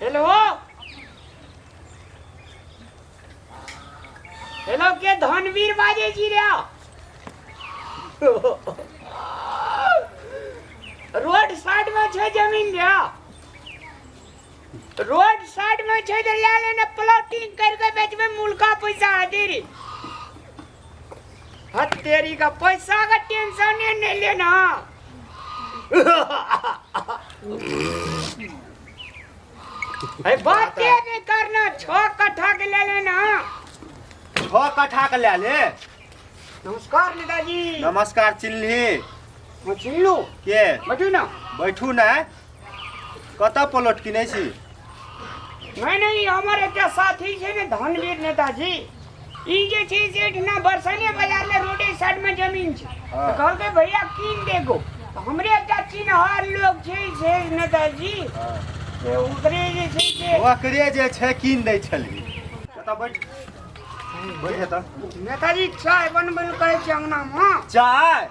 Hello hello के धनवीर बाजै छी रे रोड साइड में छै जमीन रे रोड साइड में छै तऽ लए लेने प्लॉटिंग करके बेचबै मुल्का पैसा हेतै रे हत तेरी का पैसा का टेंशन नहीं लेना। अरे बाते नहीं करना 6 कट्ठा के ले लेना। 6 कट्ठा के ले ले। नमस्कार नेताजी। नमस्कार। चिन्हली? मैं चिन्हलू। के? बैठू ना। बैठू ने। कतऽ प्लॉट किनै छी? नहीं नहीं, हमर एकटा साथी छै ने धनवीर नेताजी, ई जे छै से एहिठिना बरसने बाजार में रोडे साइड में जमीन छै। तऽ कहलकै भैया कीन देगो, तऽ हमरे एकटा चिन्हार लोग छै से नेताजी, से ओकरे जे छै से ओकरे जे छै कीन दै छली। कतऽ बैठ बैठ एतऽ। नेताजी चाय बनबै लए कहै छै अंगना मे। चाय?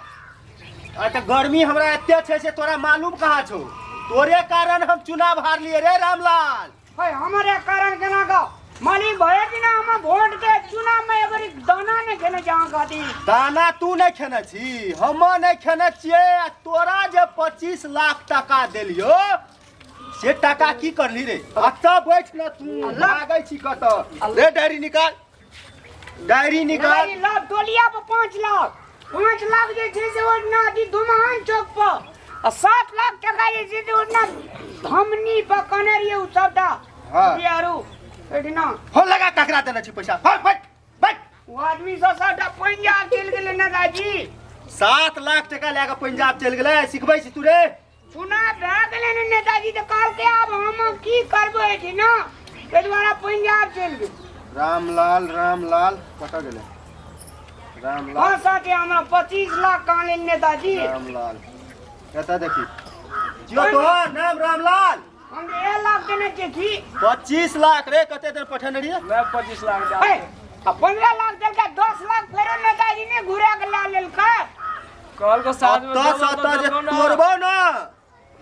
आ तऽ गर्मी हमरा एते छै से तोरा मालूम कहाँ छौ? तोरे कारण हम चुनाव हारलियै रे रामलाल। है हमरे कारण केना का मालिक भए बिना हम वोट के चुनाव में एबरी दाना नहीं खेने जहाँ खातिर। दाना तू नहीं खेने छी, हम नहीं खेने छियै। आ तोरा जे 25 लाख टका देलियो से टका की करली रे? अतऽ बैठ न तू, लागै छी कतऽ रे? डायरी निकाल, डायरी निकाल। नहीं, लाभ टोलिया पर 5 लाख, 5 लाख जे छै से ओढ़ना अथी धुमहान चौक पर, आ 7 लाख टका जे छै से ओढ़ना धमनी पर कहने रहियै उ सबटा। अथी आरू एहिठिना। फोन लगा, ककरा देने छी पैसा? फोन बैठ बैठ। ओ आदमी सब सबटा पंजाब चलि गेलै नेताजी। 7 लाख टका लए कऽ पंजाब चलि गेलै। सिखबै छी तू रे? चुनाव भए गेलै ने नेताजी, तऽ कहलकै आब हम की करबै एहिठिना, ताहि दुआरे पंजाब चलि गेल। रामलाल, रामलाल कतऽ गेलै रामलाल? हाँ साथी, हमरा 25 लाख कहाँ लेल नेताजी? रामलाल एतऽ देखी जियो, तोहर नाम रामलाल? हम 1 लाख देने छियै की? 25 लाख रे, कते देर पठेने रहियै? मैं 25 लाख दे। हे, आ 15 लाख देलकै, 10 लाख फेरो नेताजी ने घुरा के लए लेलकै। कहल को साथ में अतऽ देबो सतऽ तऽ जे देबो ना। तोड़बौ ने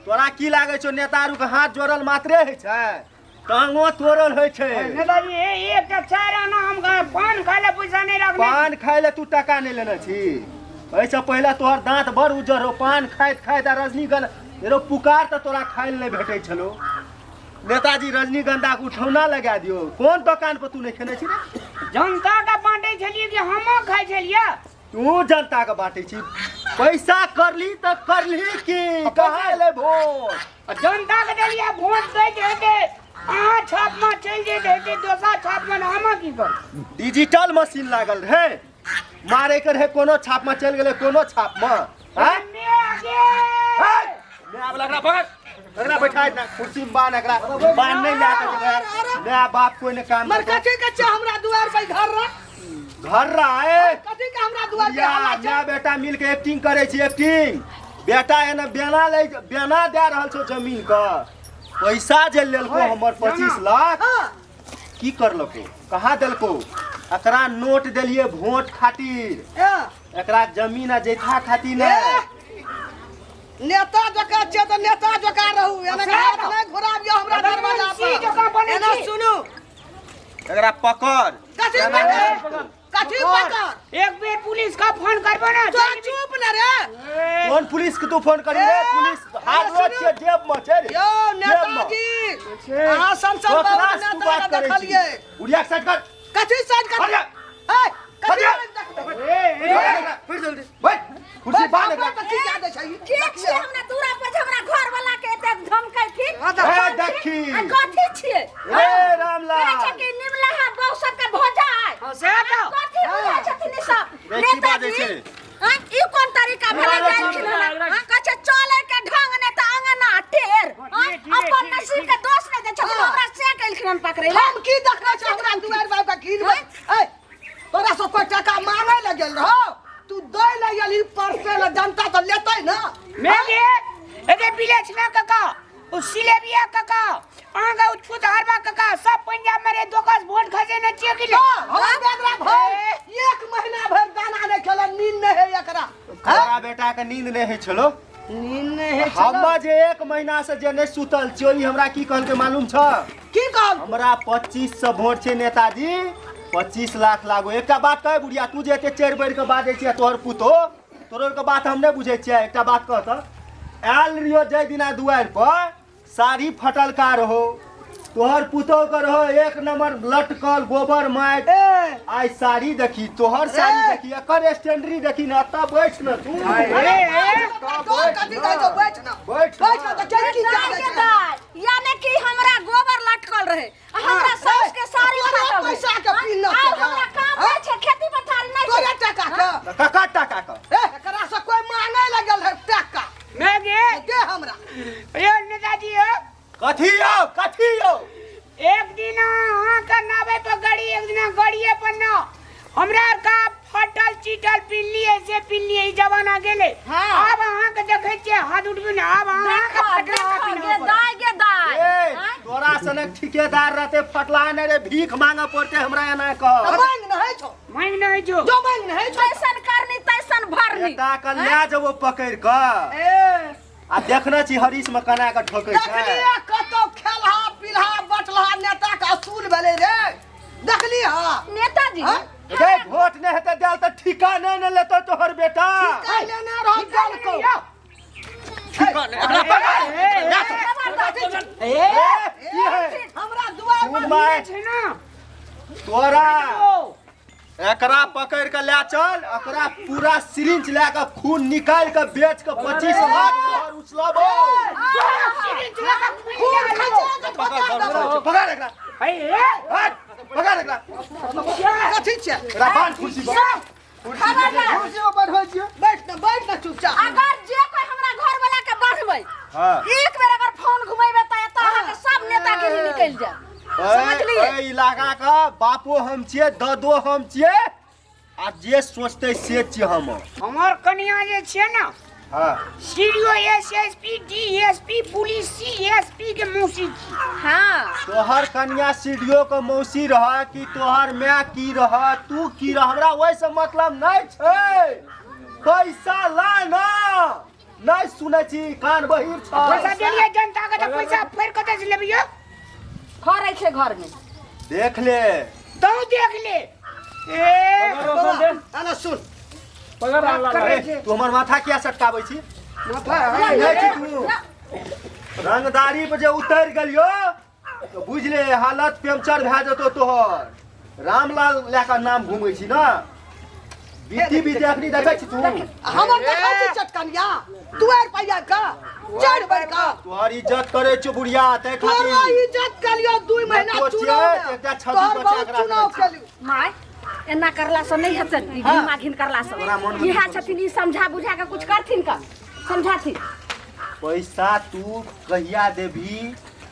तोरा की लागै छौ? नेता आरू के हाथ जोड़ल मात्रे होइ छै, टांगो तोड़ल होइ छै। नेताजी हे, एकटा 4 आना हम पान खाय लए पैसा नहि रखने। पान खाय लए तू टका नहि लेने छी? एहिसँ पहिले तोहर दाँत बड़ उज्जर हो, पान खाइत खाइत आ रजनीगंधा रो पुकार तऽ तोरा खाय लए नहि भेटै छलौ। नेताजी रजनीगंधा के उठौना लगा दियौ, कोन दोकान पर तू नहि खेने छी रे? जनता के बांटै छलियै कि हमो खाइ छलियै? तू जनता के बांटै छी पैसा? करली तऽ करली की? कहाँ एलै भोट? आ जनता के देलियै वोट दैत हेतै अहाँ छाप में चलि जैत हेतै दोसर छाप में, हम की करू? डिजिटल मशीन लागल रहे, मारे के रहे कोनो छाप में चलि गेलै, कोनो छाप में आँय? मे आगे। हे! ले आब एकरा पकड़, एकरा बैठा ना कुर्सी में बान्ह, एकरा बान्ह नहीं ला के जेबै। ले बाप कोई ने काम मर कथी के छै हमरा दुआर पर घर रह? घर रह ए। कथी के हमरा दुआर पे या हल्ला छै? या बेटा मिल के एक्टिंग करे छी, एक्टिंग। बेटा एने बेना ले बेना दे रहल छौ जमीन के पैसा जे लेलको ओए, हमर 25 जाना। लाख। हाँ। की करलको? कहाँ देलको? एकरा नोट देलिए वोट खातिर, एकरा जमीन आ जैथा खातिर ने। ए, नेता जकाँ छियै तऽ नेता जकाँ रहू, एना अच्छा, हाथ नहि घुराबियौ हमरा दरवाजा मुंशी पर। जकाँ बनै एना छी। सुनू। एकरा पकड़। कथी पकड़? कथी पकड़? एक बेर पुलिस का फोन करबो ना। तो चुप न रे। ए, कोन पुलिस के तू फोन करी रे? ए, पुलिस हाथ अरे रोज सुनू। छै, जेब में छै रे। यौ जेब में। नेताजी, अहाँ सन सन ओकरा बहुत से तू नेता बात के करै छी। देखलियै। उड़िया के साइड कर। कथी साइड कर? हट जा। ए, कथी हट जा। देखबै? ए, ए, फिर जल्दी बैठ कुर्सी बांध एकरा। की कए दै छै ई? के छियै हमरा दूरा पर जे हमरा घर वाला के एते धमकै? हाँ तऽ ए देखी। आ कथी छियै? ए रामलाल। कहै छै कि निमलाहा बहू सबके भोजा आय। हाँ, से तऽ। कथी बुझै छथिन ई सब रे, की बाजै नेताजी? छै? आँय, ई कोन तरीका भेलै जाइलखिन हन? आँय, कहै छै चलै के ढंग नहि तऽ अंगना टेढ़। आँय, ठीक है, अपन ठीक है, नसीब ठीक के दोष नहि दै छथिन, हमरा से केलखिन हन पकड़ै लए। हम की देखने छी हमरा दुआरि पर आबि कऽ घिरबै? ए, तोरा सब कोई टका मांगे लए गेल रहो? तू दै लए गेलही परसे लए, जनता तऽ लेतै ने। मैं गे एते बिलेछ ना काका, उ सिलेबिया काका, अहाँके उ छुतहरबा काका सब पंजाब में रे दोकस वोट खसे न छियै कि हाँ, हमर बेदरा भरि एक महीना भरि दाना नहि खेलक, नींद नहि है एकरा। तोरा बेटा के नींद नहि होइ छलो? नींद नहि है छलो। हम जे एक महीना से जे नहि सुतल छियो, ई हमरा की कहलकै मालूम छ? की कहल हमरा 25 सौ वोट छै नेताजी, 25 लाख लागो। एकटा बात कहे बुढ़िया, तू जे एते चढ़ि बढ़ि के बाजै छियै, तोहर पुतो तोहर के बात हम नहि बुझै छियै। एकटा बात कह तऽ, आयल रहियो जाहि दिना दुआरि पर, साड़ी फटलका रहो, तोहर पुतोह के रहो एक नंबर लटकल गोबर माटि। ए आइ साड़ी देखी, तोहर साड़ी ए! देखी, एकर स्टैंडरी देखी ने। एतऽ बैठ ने तू। ए, तोर कथी कहै छौ? बैठ ना, बैठ। बैठ ना तऽ चल की दाय जा के दाय, यानी कि हमरा गोबर लटकल रहे आ हमरा हाँ, सास के साड़ी तोरे फाटल रहे। पैसा के हाँ, पिन्ह आब के, हमरा काम हाँ? नहि छै, खेती पथारी नहि तोरे छै। टका के तऽ ककर टाका के? ए, एकरा से कोई मांगे लगल है टका? मैं गे दे हमरा। यो नेताजी हो। कथी यौ, कथी यौ? एक दिन अहाँके नावे पर गाड़ी, एक दिना गाड़िए पर न हमरा आर का फटल चीटल पिनलिए से पिनलिए, ई जमाना गेलै। हाँ। आब अहाँके देखै छियै हाथ उठबे ने, आब अहाँके देखो, फटला देखो, पिन्हऽ गे पड़त। दाय, गे दाय। ए, आँय? तोरा सनक ठिकेदार रहते फटला ने रे, भीख मांगऽ पड़ते हमरा एना कह। तऽ मांग नहि छौ। मांगि नहि जो। जो मांग नहि छौ। जैसन करनी तैसन भरनी। बेटा के लए जेबो पकड़ि कऽ। ए, आ देखने छी हरीश में कना के ठोकै छै। देखलिए कतौ खेलहा पिलहा बटलहा नेता के असूल भेलै रे? देखली हा? नेताजी। हाँ? गे, वोट नहि हेतै देल तऽ ठीका नहि ने लेतौ तोहर बेटा। का लेने रह देल को? ठीका नहि, एकरा पकड़। ए, ए, की है? हमरा दुआर पर तू माय छै ना। तोरा ओ, एकरा पकड़ के ले चल, एकरा पूरा सिरिंज लए के खून निकालि के बेच के 25 लाख तोहर उछलबो। सिरिंज लगा खून खून निकाल लो। खचा के पकड़, धोता पकड़, देबो। पकड़ एकरा। हे, ए, हट, पकड़ एकरा। कथी छै? एकरा बांध कुर्सी पर। खबरदार। कुर्सी पर बैठबै छियै। बैठ ना, बैठ ना चुपचाप। अगर जे कोई हमरा घर वाला के बढ़बै, हाँ। एक बेर अगर फोन घुमेबै तऽ एतऽ अहाँके सब नेतागिरी निकलि जायत, समझलियै? एहि इलाका के बापो हम छियै, ददो हम छियै, आ जे सोचतै से छियै हम। हमर कनिया जे छै ने, हाँ, CDO, S S P, D S P, police, C S P के मौसी छी। हाँ। तोहर कन्या सीडीओ के मौसी रह कि तोहर माय की रह, तू की रह, हमरा ओहिसँ मतलब नहि छै। पैसा ला ना। नहि सुनै छी, कान बहिर छै। पैसा देलियै जनता के तऽ पैसा फेर कतऽ से लेबै यौ? खरै छै घर में। देख ले। तू देख ले। ए, रोशन दे। आना सुन। पकड़ रामलाल। करै ए, छै। तू हमर माथा किया सटकाबै छी? माथा नहि छी तू रंगदारी पर जे उतरि गेलियो तऽ बुझि ले, हालत पंचर भए जेतौ तोहर। रामलाल लए कऽ नाम घुमै छी ने, बीती बीती अखनी देखै छी तू। हमर देखै छी चटकनिया दुआर पर आबि कऽ चढ़ बढ़ि कऽ तोहर इज्जत करै छौ बुढ़िया, ताहि तोरा खातिर इज्जत कलियो 2 महीना तो चुनाव छियै, में। एकटा छवि तोहर बचा बहुत कऽ राखने चुनाव छी। केलियो। माय, एना करला से नहीं हेतन, ई घिन घिन करला से। तोरा मोनमे इएह छथिन, ई समझा बुझा के कुछ करथिन का समझाथिन। पैसा तू कहिया देबही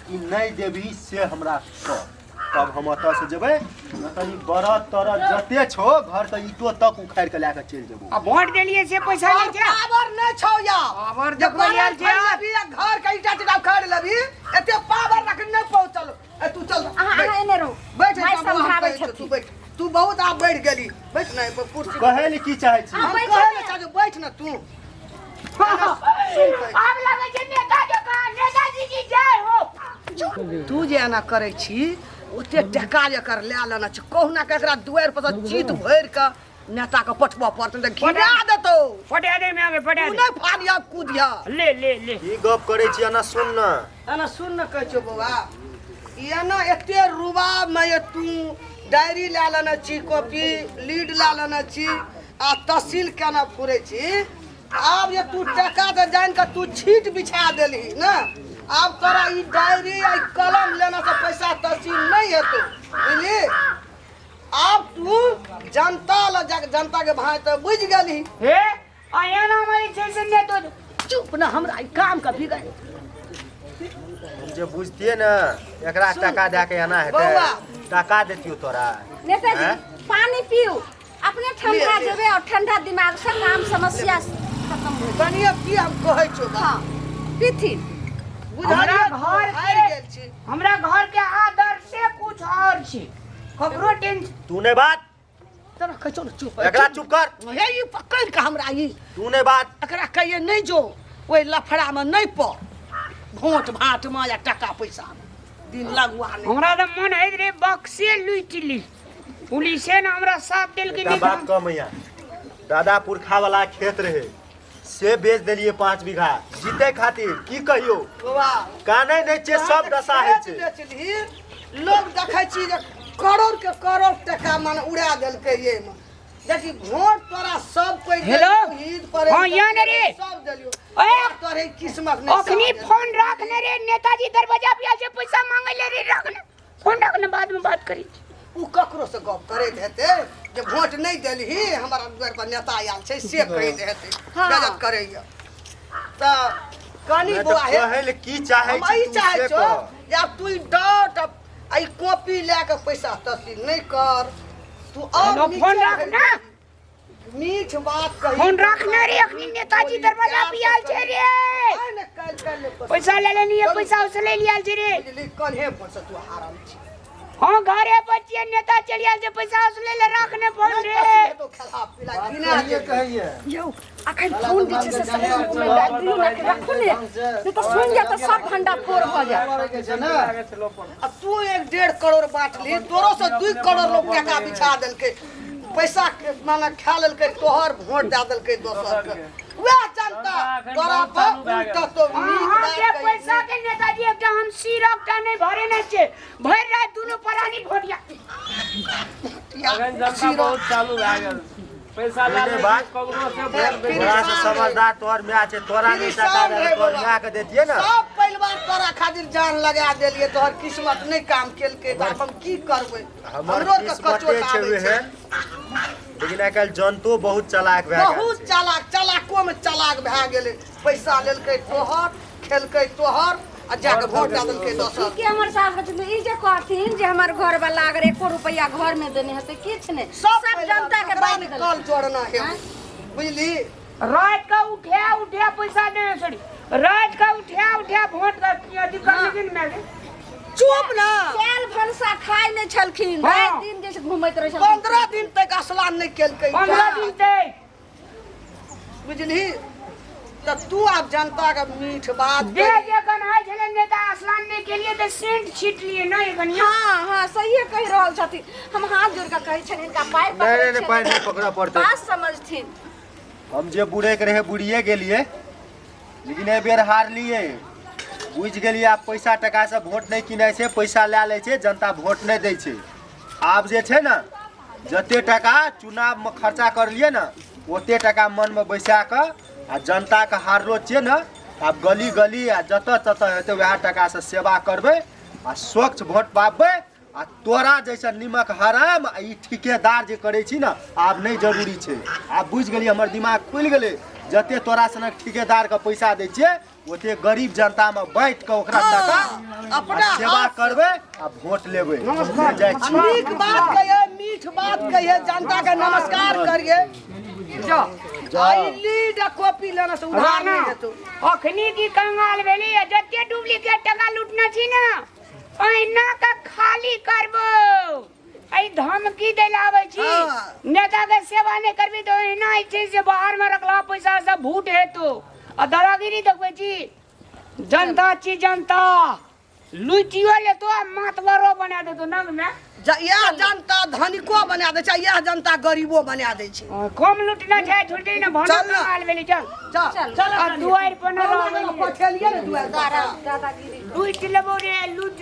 कि नहि देबही से हमरा कह, तब हम एतऽ से जेबै। नहि तऽ ई बरद तरद जते छौ घर के ईटो तक उखाड़ि के लए कऽ चलि जेबौ। आ वोट देलियै से पैसा और लै छै। पावर नहि छौ या पावर जे देखबै आयल बरद छै। खरीद लेबही आ घर के ईटा तीटा उखाड़ि लेबही, एते पावर रखने नहि पहुँचल। ए, तू चल। अहाँ बैठ। अहाँ एने रहू। बैठ। माय एकटा बौआ, हम समझाबै कहै छियौ, तू छथिन। बैठ, तू बहुत आब बढ़ि गेली, बैठ ने एहि पर कुर्सी। कहै लए की चाहै छी? हम बैठ कहै ने। लए चाहै छियौ, बैठ ने तू। आब लगै छै नेता जकाँ, नेताजी की जय हो। तू जे एना करै छी, ओते टका एकर लए लेना छै, कहुना के एकरा दुआरि पर सँ चीत भरि कऽ नेता के पठबऽ पड़तै, तऽ घिना देतौ। पटा दे मैं, पटा तू दे। नहि फाड़िया कूदिया। ले ले ले। की गप करै छी? एना सुन ने। एना सुन ने, कहै छियौ बौआ, ई एना एते रुबाबमे ये तू डायरी लए लेने छी, कॉपी लीड लए लेने छी आ तहसील केना फुरै छी। आब जे तू टका तऽ जानि कऽ तू छीट बिछा देलही ने, आब तोरा ई डायरी आ ई कलम लेने से पैसा तहसील नहि हेतौ, बुझली? आब तू जनता लग जाके जनता के भाई तऽ बुझि गेलही। हे, आ एना मे जे छै से ने तो चुप ने, हमरा ई काम के बिगड़ हम जे बुझतियै ने एकरा टका दए के एना हेतै। बौआ। टका देतियौ तोरा। नेताजी। हैं? पानी पीऊ, अपने ठंडा ले, ले। जेबे और ठंडा दिमाग से काम समस्या खत्म हो जाए। कनिए की हम कहै छौ बा। हाँ, पीथिन। बुझलियै? हमरा घर हारि के- गेल छी। हमरा घर के आदर से कुछ और छै, ककरो टेंशन तू नहि बात। तोरा कहै छौ ने चुप। एकरा चुप कर। हे, ई पकड़ि कऽ हमरा ई तू नहि बात। एकरा कहिए नहि जो ओहि लफड़ामे नहि पड़, भोट भाटमे या टका पैसामे। दिन लगुआ नहि। हमरा तऽ मन होइत रहे बक्से लूटि ली, पुलिसे ने हमरा साथ देलकै। एकटा नहि बात कह मैया, दादा पुरखा वाला खेत रहे से बेच देलिए 5 बीघा जीते खातिर। की कहियो, बौआ काने नहीं छे, सब दशा है खेत छे। बेचलही, लोग देखै छी जे करोड़ के करोड़ टका माने उड़ा देलकै। एहिमे देखी वोट तोरा सब कोई हेलो? देलियौ, ईद पर हाँ, यहाँ ने रे। सब देलियौ। ए! तोरे किस्मत नहीं अखनी साथ फोन राख ने रे, नेताजी दरवाजा पे आयल छै पैसा मांगे ले रे। राख ने फोन, राख ने, बाद में बात करी। देलियौ। उ ककरो से गप करैत हेतै जे वोट नहीं देलही, हमारा दुआर पर नेता आयल छै, से कहैत हेतै। हाँ। गजब करैया। तऽ कनी नहि तऽ बौआ हे, कहै लए की चाहै हम छी ई तू चाहै से छौ कह। जे आब तू ई डॉट आ ई कॉपी लए कऽ पैसा तस्वीर नहि कर तू और हेलो, फोन नीचे राख ना। मीठ बात कही। फोन राख ना रे, अखनी नेताजी दरवाजा पे आयल छै रे। आइ ने काल्हि काल्हि ले पैसा। पैसा ले लेनी है, पैसा उसले ले आयल छै रे। बुझली, कन्हे पर से तू हारल छी। हाँ, घरे पर छियै, नेता चलि आयल छै पैसा उसले ले। राख ने फोन नहि रे। तस्वीर हेतौ, खेला पिला गिना जेतौ। यौ, अखन फोन जे छै से सही मुँहमे डालि दियौ ने, राखू ने, नहि तऽ सुनि जायत तऽ सब भंडा फोड़ भऽ जायत। आ तू 1.5 करोड़ बांटली, तोरो से 2 करोड़ लोग टका बिछा देलकै, पैसा के माने खा लेलकै तोहर, वोट दए देलकै दोसर के। वएह जनता तोरा पर उल्टा तो नीक बात अहाँके कही। पैसा के नेताजी एकटा हम सिरक टा नहि भरे नहि छै, भरि राति दुनू प्राणी भोटिया। अखन जनता बहुत चालू भए गेल, पैसा लए नहि, लै बात- छै ककरो से वोट बेच। तोरा से समझदार तोहर माय छै, तोरा नहीं टका परेशान दे रहे तोहर बौआ। माय के देतियै ने। सब परिवार तोरा खातिर जान लगा देलियै, तोहर किस्मत नहि काम केलकै तऽ आब हम की करबै? हमर हमरो के किस्मते कचोट छै आबै छै। ओहन, लेकिन आइ काल्हि जनतो बहुत चालाक भए गेल बहुत छै। चालाक, चालाको मे चालाक भए गेलै। पैसा लेलकै तोहर, खेलकै तोहर आ जाके वोट दए देलकै दोसर। की हमर सास कहथिन, ई जे कहथिन जे हमर घर वाला अगर एको रुपैआ घर में देने हेतै, किछु नहि, सब सब जनता के परिवार बांटि देलकै। कल जोड़ना है, बुझली? रात का उठा उठा पैसा देने, सॉरी, रात का उठा उठा वोट का अथी कर लेकिन मैं चुप ना। तेल भनसा खाइ नहि छलखिन। हाँ। राति दिन जे छै घूमैत रहै छलखिन। 15 दिन तक स्नान नहि केलकै। 15 दिन तक। बुझली? तऽ तू आब जनता के मीठ बात दे कही। जे गन्हाइ छलै नेता, स्नान नहि केलिए तऽ सेंट छीट लिए नहि कनिया। हाँ हाँ, सहिए कहि रहल छथिन। हम हाथ जोड़ कऽ कहै छनि, हिनका पाइ नहि पकड़ै नहि नहि, पाइ छियनि। नहि पकड़ऽ पड़तै। बात समझथिन। हम जे बुढ़े के रहे बुढ़िए गेलिए, लेकिन एहि बेर हारलिए, बुझि गेलिए। आब पैसा टका से वोट नहि किनै छै, पैसा लए लै छै जनता, वोट नहि दै छै। आब जे छै ने, जते टका चुनावमे खर्चा करलिए ने, ओते टका मनमे बैसा कऽ आ जनताके हारलो छियै ने, आब गली गली आ जतऽ ततऽ हेतै वएह टकासँ सेवा करबै आ स्वच्छ वोट पाबबै। आ तोरा जैसन निमक हराम आ ई ठिकेदार जे करै छी ने, आब नहि जरूरी छै। आब बुझि गेलियै, हमर दिमाग खुलि गेलै। जते तोरा सनक ठिकेदारके पैसा दै छियै, ओते गरीब जनतामे बाँटि कऽ ओकरा टका अपना आ सेवा हाथ से। करबै आ वोट लेबै। नमस्कार। जाइ छी। नीक बात कहिए, मीठ बात कहिए, जनता के नमस्कार करिए। जा। आई लीड आ कॉपी लेना से उधार राणा नहि हेतौ। अखनी की कंगाल भेली आ जते डुप्लीकेट टका लूटने छी ने, अहिना के खाली करबो। एहि धमकी दै लए आबै छी। हाँ। नेता के सेवा नहि करबी तऽ ओहिना होइ छै से बाहर मे रखला पैसा सब भूट हेतो आ दादागिरी देखबै छी। जनता छी जनता, लुटियो लेतो आ मातबरो बना देतो नग में। इएह जनता धनिको बना दै छै, इएह जनता गरीबो बना दै छै। कम लुटना छै, छोड़ दे ने भाना। चल ना। कंगाल भेली, चल। चल चल। आ दुआरि पर न रहबै। पठेलियै ने दुआरि पर। दादागिरी। लूटि लेबो रे, लूटि।